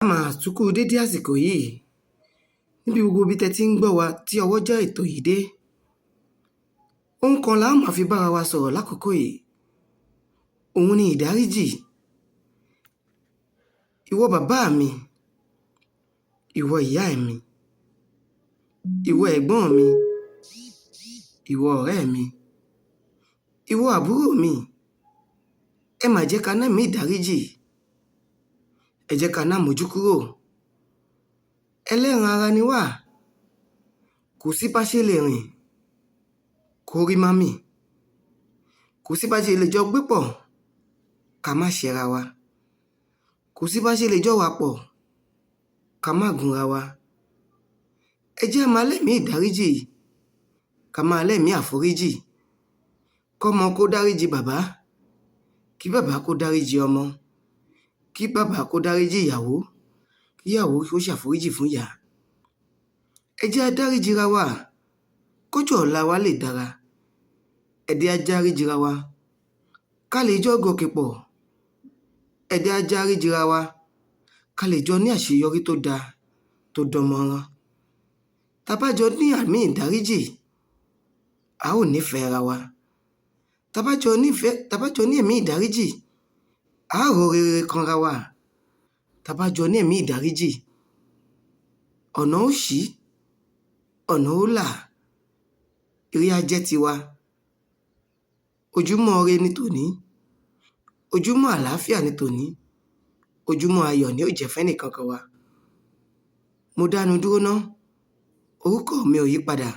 A máa tún kú dédé àsìkò yìí níbi gbogbo ibi tẹ́ ti ń gbọ́ wa tí ọwọ́jà ètò yìí dé. Ohun kan la ó máa fi bára wa sọ̀rọ̀ lákòókò yìí, òun ni ìdáríjì. Ìwọ bàbá mi, ìwọ ìyá mi, ìwọ ẹ̀gbọ́n mi, ìwọ ọ̀rẹ́ mi, ìwọ àbúrò mi, ẹ má jẹ́ ká nẹ́mìí ìdáríjì, ẹ jẹ́ ká námójúkúrò. Ẹlẹ́ran ara ni wá, kò sí bá ṣe lè rìn kó rí má mì, kò sí bá ṣe lè jọ gbé pọ̀ ká má ṣẹra wa, kò sí bá ṣe lè jọ wà pọ̀ ká má gúnra wa. Ẹ jẹ́ á máa lẹ́mìí ìdáríjì, ká máa lẹ́mìí àforíjì, kọ́mọ kó dáríjì bàbá, kí bàbá kó dáríjì ọmọ, kí bàbá kó dáríjì ìyàwó, kíyàwó kó ṣàforíjì fún ìyá. Ẹ jẹ́ á dáríjìra wa kọ́jọ́ ọ̀la wa lè dára. Ẹ jẹ́ á dáríjìra wa ká lè jọ gòkè pọ̀. Ẹ jẹ́ á dáríjìra wa ká lè jọ ní àṣeyọrí tó dáa, tó dánmọ́rán. Tá bá jọ ní àmì ìdáríjì, a ó nífẹ̀ẹ́ ara wa. Tá bá jọ nífẹ̀ẹ́, tá bá jọ ní ẹ̀mí ìdáríjì, a ó ro rere kanra wa. Tá bá jọ ní ẹ̀mí ìdáríjì, ọ̀nà ó ṣí, ọ̀nà ó là, ire á jẹ́ tiwa. Ojúmọ́ ire ni tòní, ojúmọ́ àlàáfíà ni tòní, ojúmọ́ ayọ̀ ni ó jẹ́ fẹ́nìkọ̀ọ̀kan wa. Mo dánu dúró ná, orúkọ mi ò yípadà,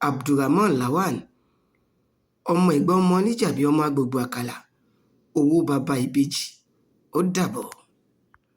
Abdulrahman Lawan, ọmọ ẹ̀gbọ́n ọmọ níjàbí ọmọ agbègbè àkàlà, owó baba ìbejì. Ó dàbọ̀.